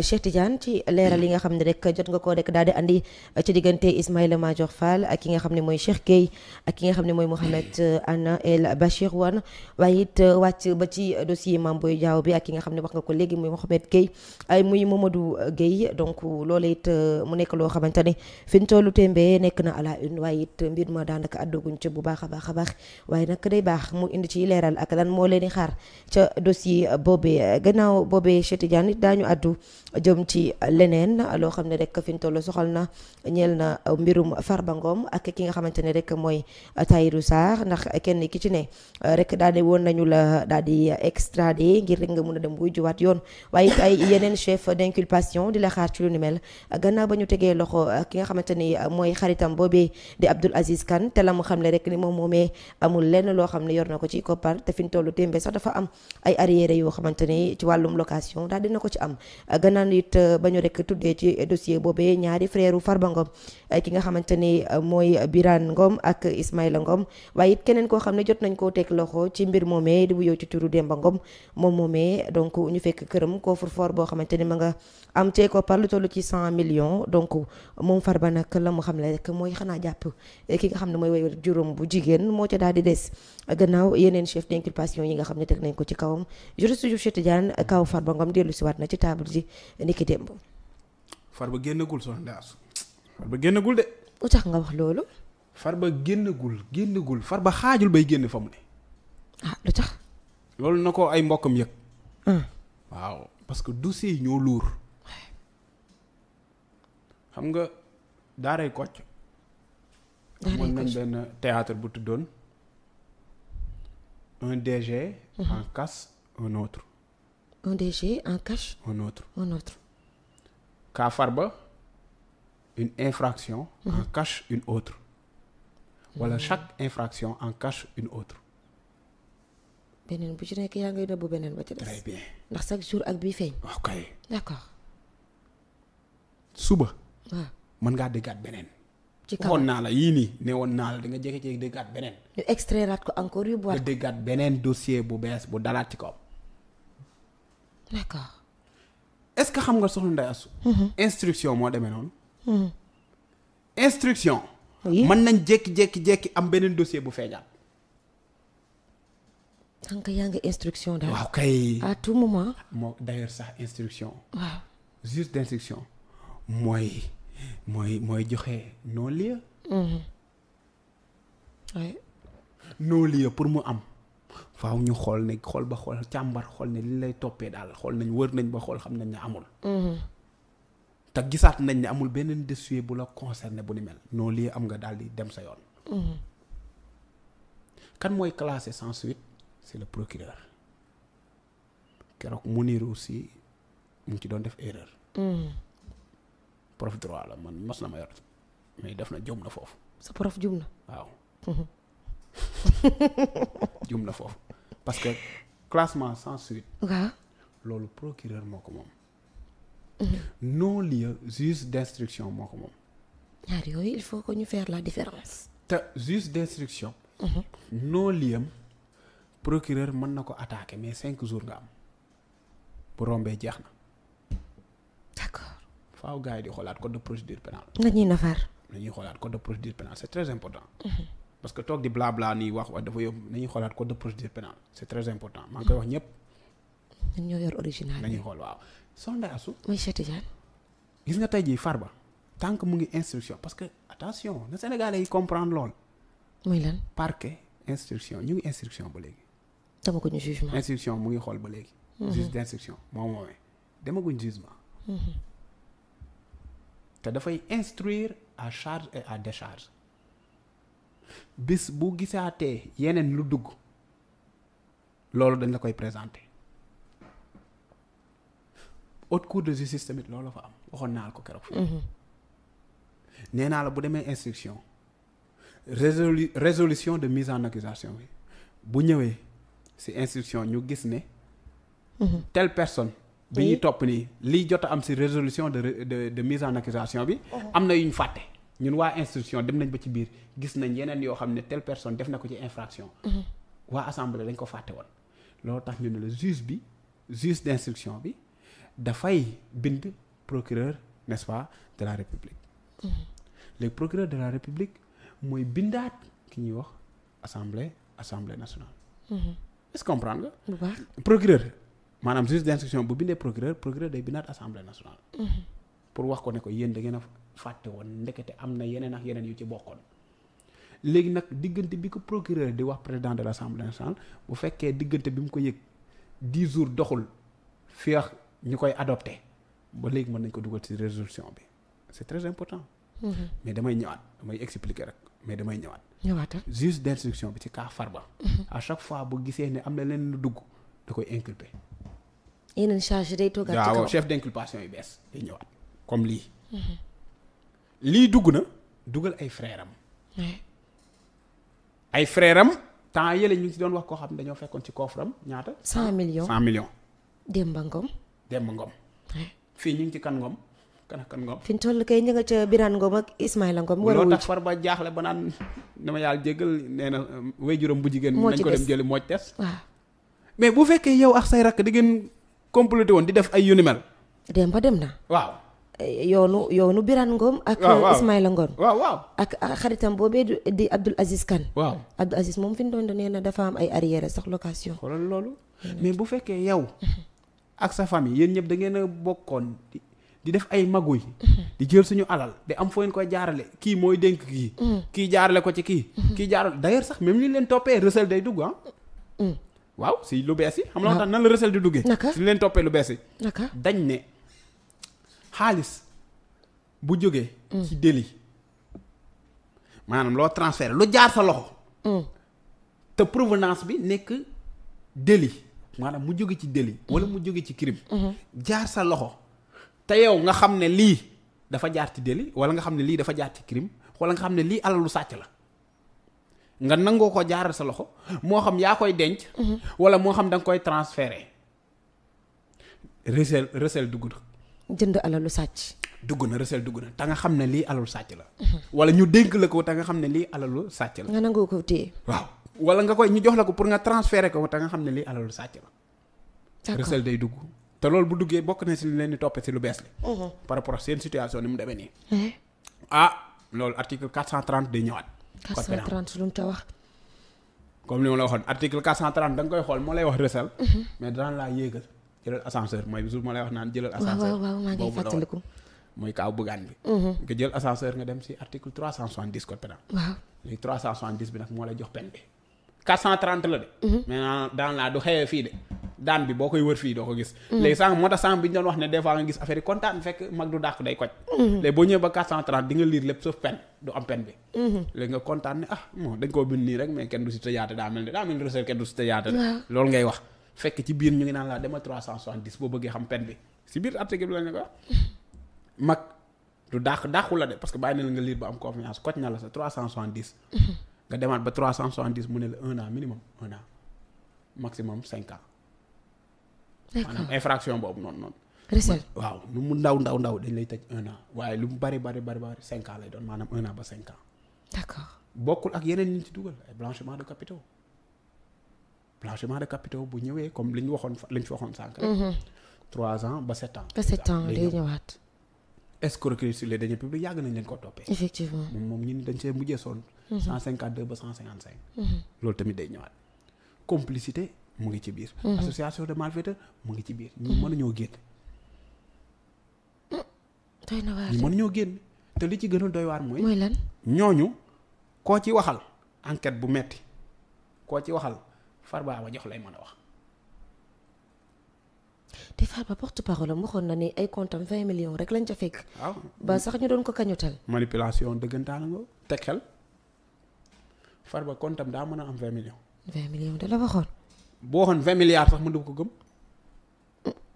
Cheikh Tidiane ci leeral yi nga xam ne rek jot nga koo rek daal di andi ci diggante Ismaïla Madior Fall ak ki nga xam ne mooy Cheikh Gueye ak ki nga xam ne mooy Mohamed Anna El Bachir Wane waaye it wàcc ba ci dossier Mame Boye Diao bi ak ki nga xam ne wax nga ko léegi muy Mohamed Gueye ay muy Mamadou Gueye donc loola it mu nekk loo xamante ne fi ñu tollu tembe nekk na à la une waaye it mbir ma daanaka àdduguñ ci bu baax a baax waaye nag day baax mu indi ci leeral ak lan moo leen di xaar ca dossier boobee gannaaw boobee Cheikh Tidiane it daañu àddu jëm ci leneen loo xam ne rek fi ñu toll soxal na ñeel na mbirum Farba Ngom ak ki nga xamante ne rek mooy Tahirou Sarr ndax kenn ki ci ne rek daal di woon nañu la daal di extradé ngir rek nga mun a dem wuy juwaat yoon waaye it ay yeneen chef d'inculpation di la xaar ci lu ni mel gannaaw ba ñu tegee loxo ki nga xamante ni mooy xaritam boobee di Abdoul Aziz Kane te la mu xam ne rek ni moom moomee amul lenn loo xam ne yor na ko ci koppar te fi ñu tollu tembe sax dafa am ay arriéré yoo xamante ni ci wàllum location daal dina ko ci am gannaaw it ba ñu rek tuddee ci dossier boobee ñaari frère Farba Ngom ki nga xamante ni mooy Birane Ngom ak Ismaïla Ngom waaye it keneen koo xam ne jot nañ koo teg loxo ci mbir moomee di wuyoo ci turu Demba Ngom moom moomee donc ñu fekk këram coffre-fort boo xamante ni ma nga am cee koppar lu toll ci 100 millions donc moom Farba nag la mu xam ne rek mooy xanaa jàpp ki nga xam ne mooy way juróom bu jigéen moo ca daal di des gannaaw yeneen chef d'inculpation yi nga xam ne teg nañ ko ci kawam juriste Cheikh Tidiane kaw Farba Ngom dellu si waat na ci table ji niki démb. Farba génnagul soxna Ndaasu Farba génnagul de. lu tax nga wax loolu. Farba génnagul Farba xaajul bay génn fa mu ne. ah lu tax. loolu na ko ay mbokkam yëg. waaw parce que dossier yi ñoo luur. xam nga daaray Kocc. mën nañ benn théâtre bu tuddoon un DG en cache un autre. un DG en cache un autre. Ka Farba une infraction en cache une autre. wala chaque infraction en cache une autre. beneen bu ci nekk yaa ngay nëbbu beneen ba ci des. très bien ndax chaque jour ak bii feeñ. ok d'accord. suba. waaw mën ngaa déggaat beneen. ci kaw waxoon naa la yii nii ne woon naa la da nga jékki-jékki déggaat beneen. ñu extrairaat ko encore yu boîte. nga déggaat beneen dossier bu bees bu dalaat ci kaw. d'accord. est-ce que xam nga soxna Ndeye Astou. instruction moo demee noonu. instruction. mën nañ jékki-jékki am beneen dossier bu feeñaat. tant que yaa ngi instruction daal. waaw kay. à tout moment. moo d'ailleurs sax instruction. waaw. juge d'instruction mooy joxe non-lieu. oui. non-lieu pour mu am faaw ñu xool ba xool càmbar xool ne li lay toppee daal xool nañ wër nañ ba xool xam nañ ne amul. te gisaat nañ ne amul beneen dossier bu la concerné bu ni mel non-lieu am nga daal di dem sa yoon. kan mooy classé sans suite c'est le procureur keroog Mounir aussi mu ngi ci doon def erreur. prof droit la man mas na ma yor mais def na jum na foofu. sa prof jum na. waaw. jum na foofu parce que classement sans suite. waaw. loolu procureur moo ko moom. non-lieu juge d'instruction moo ko moom. ñaar yooyu il faut que ñu faire la différence. te juge d'instruction. non-lieu procureur mën na ko attaquer mais 5 jours nga am bu rombee jeex na. d'accord. faaw gars yi di xoolaat code de procédure pénale. nañuy nafar. nañuy xoolaat code de procédure pénale c'est très important. parce que toog di blabla nii wax dafa yóbbu nañuy xoolaat code de procédure pénale c'est très important maa ngi koy wax ñëpp. ñun ñoo yor original. nañuy xool waaw. soxna Ndeye Astou. mooy Cheikh Tidiane. gis nga tey jii Farba tant que mu ngi instruction parce que attention na Sénégalais yi comprendre lool. muy lan. parquet instruction ñu ngi instruction ba léegi. demaguñu jugement. instruction mu ngi xool ba léegi. juge d'instruction moomee demaguñ jugement. te dafay instruire à charge et à décharge. bis bu gisaatee yeneen lu dugg loolu dañ la koy présenter. haute cour de justice tamit loolu la fa am waxoon naa la ko keroog. nee naa la bu demee instruction résolution de mise en accusation bi bu ñëwee ci instruction ñu gis ne. telle personne. bi ñuy topp nii liy jot a am ci résolution de mise en accusation bi. am na yu ñu fàtte. ñun waa instruction dem nañ ba ci biir gis nañ yeneen yoo xam ne telle personne def na ko ci infraction. waa assemblée dañ ko fàtte woon. loolu tax ñu ne la juge d'instruction bi dafay bind procureur n'est-ce pas de la République. léegi procureur de la République mooy bindaat ki ñuy wax assemblée nationale. est-ce que comprendre nga. bu baax procureur maanaam juge d'instruction bu bindee procureur day bindaat assemblée nationale. pour wax ko ne ko yéen da ngeen a fàtte woon ndekete am na yeneen ak yeneen yu ci bokkoon. léegi nag diggante bi ko procureur di wax président de l'Assemblée nationale bu fekkee diggante bi mu ko yëg 10 jours doxul fii ak ñu koy adopté ba léegi mën nañ ko dugal ci résolution bi c'est très important. mais damay expliquer rek mais damay ñëwaat. juge d'instruction bi ci cas Farba. à chaque fois bu gisee ne am na leen lu dugg da koy inculper. yeneen charge day toogaat ci kaw waaw chef d'inculpation yu bees day ñëwaat comme lii. lii dugg na dugal ay frères am. ay frères am temps yële ñu ngi ci doon wax koo xam ne dañoo fekkoon ci coffre am ñaata. 100 millions 100 millions. Demba Ngom. fii ñu ngi ci kan Ngom. kan Ngom. fi ñu toll kay ñu nga ca Birane Ngom ak Ismaïla Ngom. war a wuyu loo tax Farba jaaxle ba naan dama yàlla jéggal nee na waajuram bu jigéen. nañ ko dem jëli moo ci des. waaw mais bu fekkee yow ak say rakk di ngeen complété woon di def ay yu ni mel. Demba dem na. waaw. yoonu Birane Ngom. ak Ismaïla Ngom. waaw. ak xaritam boobee di Abdoul Aziz Kane. waaw Abdoul Aziz moom fi ñu doon nee na dafa am ay arrière sax location. xoolal loolu. mais bu fekkee yow. ak sa famille yéen ñëpp da ngeen a bokkoon di def ay maguy. di jël suñu alal di am foo leen koy jaarale kii mooy dénk kii. kii jaarale ko ci kii. kii jaarale d'ailleurs sax même li leen toppee recel day dugg ah. waaw si lu bees yi. xam nga tax nan la recel di duggee. naka si leen toppee lu bees yi. naka dañ ne xaalis bu jógee. ci délit maanaam loo transféré lu jaar sa loxo. te provenance bi nekk délit maanaam mu jóge ci délit wala mu jóge ci crime. jaar sa loxo. te yow nga xam ne lii dafa jaar ci délit wala nga xam ne lii dafa jaar ci crime wala nga xam ne lii alalu sàcc la nga nangoo ko jaaral sa loxo moo xam yaa koy denc. wala moo xam da nga koy transférer recel dugg na. jënd alalu sàcc. dugg na recel dugg na te nga xam ne lii alalu sàcc la. wala ñu dénk la ko te nga xam ne lii alalu sàcc la. nga nangoo ko téye. waaw wala nga koy ñu jox la ko pour nga transférer ko te nga xam ne lii alalu sàcc la. d'accord recel day dugg. te loolu bu duggee bokk na si li leen di toppee si lu bees li par rapport ak seen situation ni mu demee nii. loolu article 430 day ñëwaat. 430 lu mu ta wax. comme li ma la waxoon article 430 da nga koy xool moo lay wax recel. mais daan laa yéegal jëlal ascenseur mooy bisu ma lay wax naan jëlal ascenseur. waaw maa ngi fàttaliku. mooy kaaw bëggaan bi. nga jël ascenseur nga dem si article 370 code pénal. waaw léegi 370 bi nag moo lay jox peine bi. 430 la de. mais daan laa du xëyee fii de. daan bi boo koy wër fii doo ko gis. léegi sànq moo tax sànq bi ñu doon wax ne des fois nga gis affaire yi kontaan fekk mag du dàq day koj. léegi boo ñëwee ba 430 di nga lire lépp sauf peine du am peine bi. léegi nga kontaan ne bon dañ koo bind nii rek mais kenn du si tëjaate daa mel ni recel kenn du si tëjaate. loolu ngay wax fekk ci biir ñu ngi naan laa demal 370 boo bëggee xam peine bi si biir article bi la ñu ko wax. mag du dàqu la de parce que bàyyi na la nga lire ba am confiance koj na la sa 370. nga demaat ba 370 mu ne la 1 an minimum 1 an maximum 5 ans. maanaam infraction boobu noonu. recel waaw lu mu ndaw dañ lay tëj 1 an waaye lu mu bari 5 ans lay doon maanaam 1 an ba 5 ans. d'accord bokkul ak yeneen ñu ci dugal ay blanchiment de capitaux bu ñëwee comme li ñu fi waxoon sànq rek. 3 ans ba 7 ans. ba 7 ans day ñëwaat. escroquerie sur les deniers publics yàgg nañ leen ko toppee. effectivement moom ñun dañ see mujjee sonn. 152 ba 155. loolu tamit day ñëwaat. complicité mu ngi ci biir. association de malfaiteurs mu ngi ci biir. ñu mënuñoo génn. doy na waar ñu mënuñoo génn te li ci gënal doy waar mooy. mooy lan ñooñu koo ci waxal enquête bu metti koo ci waxal Farba ma jox lay mën a wax. te Farba porte-parole am waxoon na ni ay compte am 20 millions rek lañ ca fekk. waaw ba sax ñu doon ko kañutal. manipulation dëggantaan nga teg xel Farba compte am daa mën a am 20 millions. 20 millions de la waxoon. boo waxoon 20 milliards sax mën du ko gëm.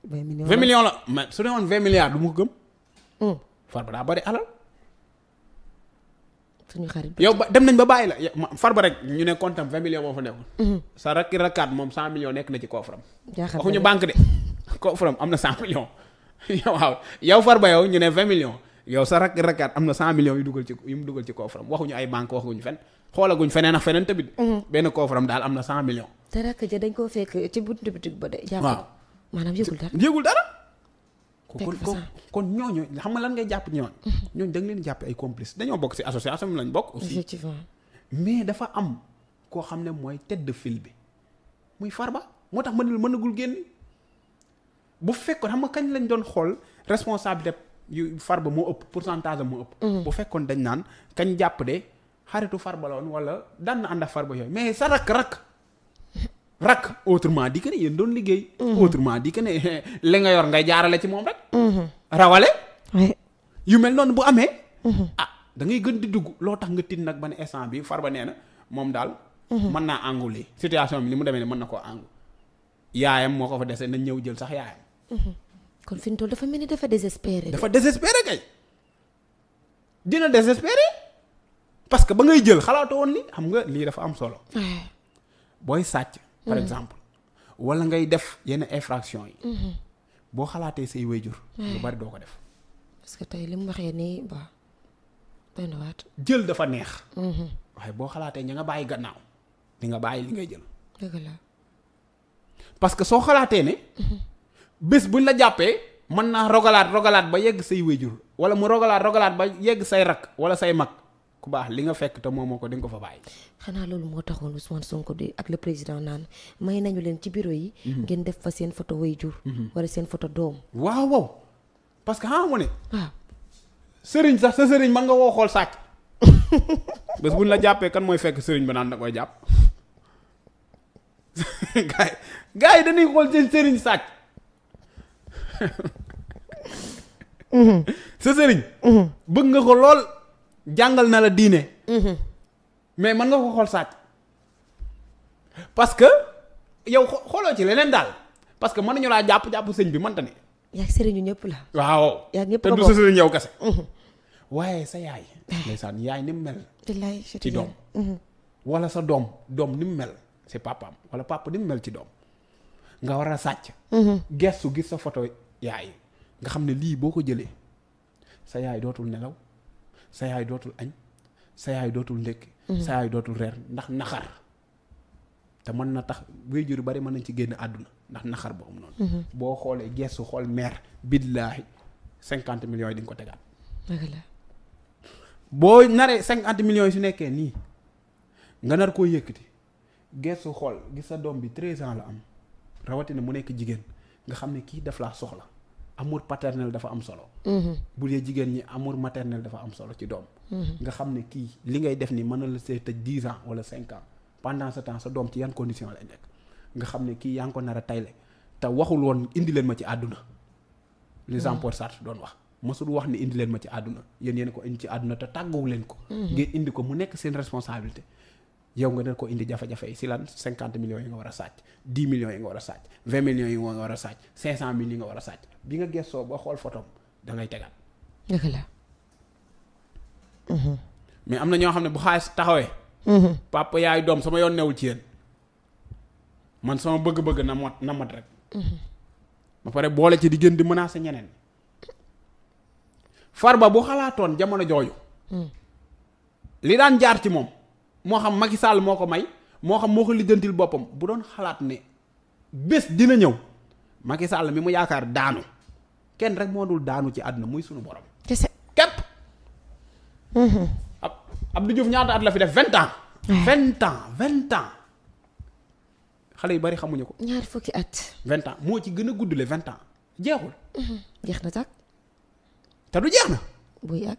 20 millions la mais su ne woon 20 milliards du ma ko gëm. Farba daa bari alal. suñu xarit yow ba dem nañ ba bàyyi la Farba rek ñu ne compte am 20 millions moo fa nekkoon. sa rakkaat moom 100 millions nekk na ci coffre-am. jaaxal waxuñu banque de coffre-am am na 100 millions. waaw yow Farba yow ñu ne 20 millions yow sa rakkaat am na 100 millions yu mu dugal ci coffre-am waxuñu ay banque waxuñu fen xoolaguñ feneen ak feneen tamit. benn coffre-am daal am na 100 millions. te rakk ja dañ koo fekk ci buntu boutique ba de. waaw maanaam yëgul dara. yëgul dara kon ñooñu xam nga lan ngay jàpp ñooñu da nga leen jàpp ay complice dañoo bokk ci association bi lañ bokk aussi effectivement mais dafa am koo xam ne mooy tête de file bi muy Farba moo tax mënagul génn bu fekkoon xam nga kañ lañ doon xool responsabilité yu Farba moo ëpp pourcentage moo ëpp bu fekkoon dañ naan kañ jàpp de xaritu Farba la woon wala daan na ànd ak Farba yooyu mais sa rakk autrement dit que ne yéen doon liggéey autrement dit que ne li nga yor ngay jaarale ci moom rek rawale yu mel noonu bu amee da ngay gën di dugg loo tax nga tin nag ba ne instant bi Farba nee na moom daal mën naa àngu lii situation bi ni mu demee ne mën na koo àngu yaayam moo ko fa dese nañ ñëw jël sax yaayam kon fi mu toll dafa mel ni dafa désespéré kay dina désespéré parce que ba ngay jël xalaatoo woon li xam nga lii dafa am solo booy sàcc par exemple wala ngay def yenn infraction yi boo xalaatee say wayjur lu bari doo ko def parce que tey li mu waxee nii ba doy na waat jël dafa neex waaye boo xalaatee ña nga bàyyi gannaaw di nga bàyyi li ngay jël dëgg la parce que soo xalaatee ne bés buñ la jàppee mën naa rogalaat ba yegg say wayjur wala mu rogalaat ba yegg say rak wala say mag ku baax li nga fekk te moomoo ko di nga ko fa bàyyi. xanaa loolu moo taxoon Ousmane Sonko di ak le président naan may nañu leen ci bureau yi. ngeen def fa seen photo wayjur wala seen photo doom. waaw parce que xam nga ne. waaw. sëriñ sax sa sëriñ mën nga woo xool sàcc. bés buñ la jàppee kan mooy fekk sëriñ ba naan da koy jàpp. gars yi dañuy xool seen sëriñ sàcc. sa sëriñ. bëgg nga ko lool. jàngal na la diine. mais mën nga ko xool sàcc. parce que yow xooloo ci leneen daal. parce que mën nañu laa jàpp sëñ bi mënta ne. yaa ngi sëriñu ñëpp la. waaw. yaa ñëpp te du sa sëriñ yow kese. waaye sa yaay. ndeysaan yaay ni mu mel. ci doom. wala sa doom ni mu mel ci papaam wala papa ni mu mel ci doom. nga war a sàcc. gestu gis sa photo yaay nga xam ne lii boo ko jëlee sa yaay dootul nelaw. sa yaay dootul añ sa yaay dootul ndékki sa yaay dootul reer ndax naxar te mën na tax waajur yu bari mën nañ ci génn àdduna ndax naxar boobu noonu boo xoolee gestu xool meer billaahi 50 millions yi di nga ko tegaat boo naree 50 millions yi su nekkee nii nga nar koo yëkkati gestu xool gis sa doom bi 13 ans la am rawatina mu nekk jigéen nga xam ne kii daf laa soxla amour paternel dafa am solo. bu dee jigéen ñi amour maternel dafa am solo ci doom. nga xam ne kii li ngay def ni mën na la see tëj 10 ans wala 5 ans pendant ce temps sa doom ci yan condition lay nekk nga xam ne kii yaa ngi ko nar a tayle te waxul woon indi leen ma ci àdduna. li Jean-Paul Sartre doon wax mësul wax ni indi leen ma ci àdduna yéen ko indi ci àdduna te tàgguwu leen ko. ngeen indi ko mu nekk seen responsabilité. yow nga ne ko indi jafe-jafe yi si lan 50 millions yi nga war a sàcc 10 millions yi nga war a sàcc 20 millions yi nga war a sàcc 500 mille yi nga war a sàcc bi nga gëstoo ba xool photom da ngay tegaat. dëgg la. mais am na ñoo xam ne bu xaalis taxawee. papa yaay doom sama yoon newul ci yéen man sama bëgg-bëgg na mat rek. ba pare boole ci di gën di menacer ñeneen. Farba bu xalaatoon jamono jooju. li daan jaar ci moom. moo xam Macky Sall moo ko may moo xam moo ko lijjantil boppam bu doon xalaat ne bés dina ñëw Macky Sall mi mu yaakaar daanu kenn rek moo dul daanu ci àdduna muy sunu borom. kese képp. Abdou Diouf ñaata at la fi def 20 ans. 20 ans xale yu bari xamuñu ko. ñaari fukki at. 20 ans moo ci gën a guddule 20 ans jeexul. jeex na tak te du jeex na. bu yàgg.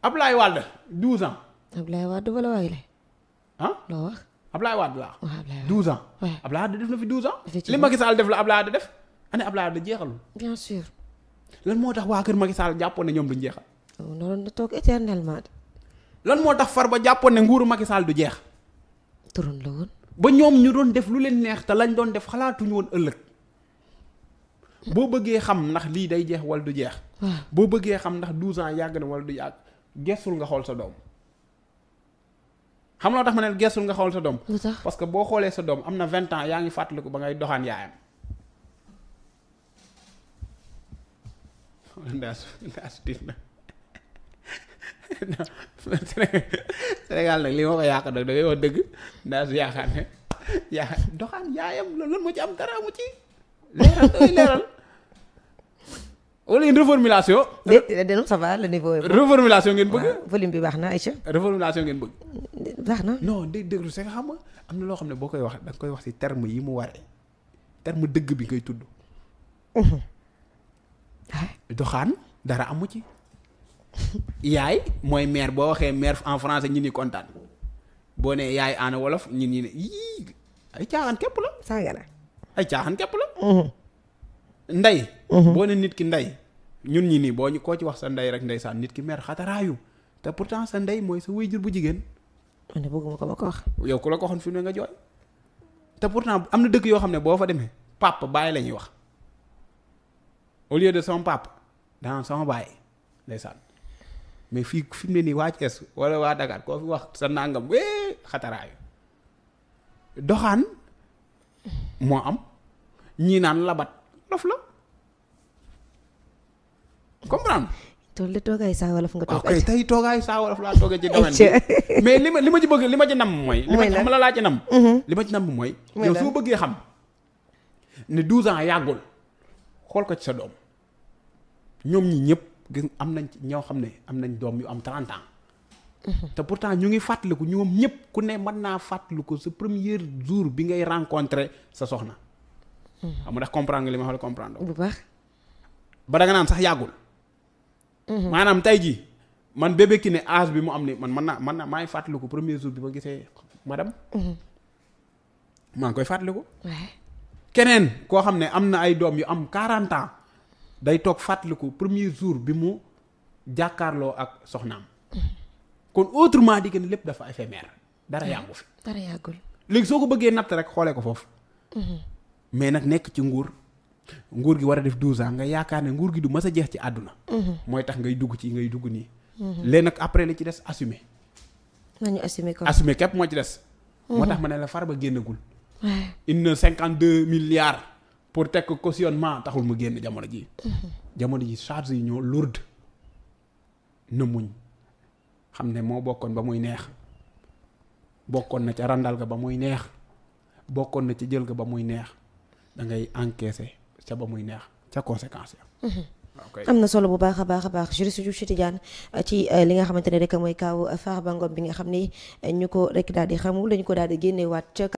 Ablaye Wade 12 ans. Ablaye Wade wala waay la. loo wax. Ablaye Wade laa. waaw Ablaye Wade 12 ans. waaw Ablaye Wade def na fi 12 ans. effectivement li Macky Sall def la Ablaye Wade def. ane Ablaye Wade jeexalul. bien sûr. lan moo tax waa kër Macky Sall jàppoon ne ñoom duñ jeexal. noonu la toog éternellement. lan moo tax Farba jàppoon ne nguuru Macky Sall du jeex. turoon la woon. ba ñoom ñu doon def lu leen neex te lañ doon def xalaatuñu woon ëllëg. boo bëggee xam ndax lii day jeex wala du jeex. waaw boo bëggee xam ndax 12 ans yàgg na wala du yàgg gesul nga xool sa doom. xam loo tax ma ne gesul nga xool sa doom. lu tax parce que boo xoolee sa doom am na 20 ans yaa ngi fàttaliku ba ngay doxaan yaayam. ndaas tiit na Sénégal nag li ma ko yàq nag da ngay wax dëgg ndaas yaakaar ne yaa doxaan yaayam loolu moo ci am dara mu ci leeral doy leeral wala une reformulation. déedéet ça va le niveau. reformulation ngeen bëgg. volume bi baax na Aïcha. reformulation ngeen bëgg. baax na. non déglu c'est que xam nga am na loo xam ne boo koy wax da nga koy wax ci terme yi mu waree terme dëgg bi ngay tudd. doxaan dara amu ci. yaay mooy mère boo waxee mère en français ñi ni kontaan boo nee yaay en wolof ñi ne yii ay caaxaan képp la. saaga na. ay caaxaan képp la. ndey. boo ne nit ki ndey ñun ñi nii boo ñu koo ci wax sa ndey rek ndeysaan nit ki mer xataraayu te pourtant sa ndey mooy sa wéyjur bu jigéen. man de bëgguma ko ma ko wax. yow ku la ko waxoon fi mu ne nga jooy te pourtant am na dëkk yoo xam ne boo fa demee papa baay la ñuy wax au lieu de sama papa danaan sama baay ndeysaan mais fii fi mu ne nii waa Thiès wala waa Dakar koo fi wax sa nangam xataraayu doxaan moo am ñii naan labat lof la comprendre. tool de toogaay saa wolof nga toog. ok tey toogaayu saa wolof laa toogee ci domaine bi mais li ma ci bëgg li ma ci nam mooy. li ma ci xam la laa ci nam. li ma ci nam mooy. yow soo bëggee xam ne 12 ans yàggul xool ko ci sa doom ñoom ñi ñëpp gis am nañ ci ñoo xam ne am nañ doom yu am 30 ans. te pourtant ñu ngi fàttaliku ñoom ñëpp ku ne mën naa fàttaliku sa premier jour bi ngay rencontrer sa soxna. xam nga ndax comprendre nga li ma wax comprendre bu baax. ba da nga naan sax yàggul. maanaam tey jii man bébé ki ne âge bi mu am ni man naa maa ngi fàttaliku premier jour bi ma gisee madame. maa ngi koy fàttaliku. keneen koo xam ne am na ay doom yu am 40 ans day toog fàttaliku premier jour bi mu jàkkaarloo ak soxnaam. kon autrement dit que ne lépp dafa éphémère dara yàggu fi. dara yàggul. léegi soo ko bëggee natt rek xoolee ko foofu. mais nag nekk ci nguur gi war a def 12 ans nga yaakaar ne nguur gi du mës a jeex ci àdduna. mooy tax ngay dugg nii. léegi nag après li ci des assumer. nañu assumer ko. assumer képp moo ci des. moo tax ma ne la Farba génnagul. une 52 milliards pour teg cautionnement taxul mu génn jamono ji. jamono ji charge yi ñoo lourde na muñ xam ne moo bokkoon ba muy neex bokkoon na ca randal ga ba muy neex bokkoon na ca jël ga ba muy neex da ngay encaisser ca ba muy neex ca conséquence ya. am na solo bu baax a baax juriste Diouf Tidiane ci li nga xamante ne rek mooy kaaw Farba Ngom bi nga xam ni ñu ko rek daal di xamul lañu ko daal di génneewaat ca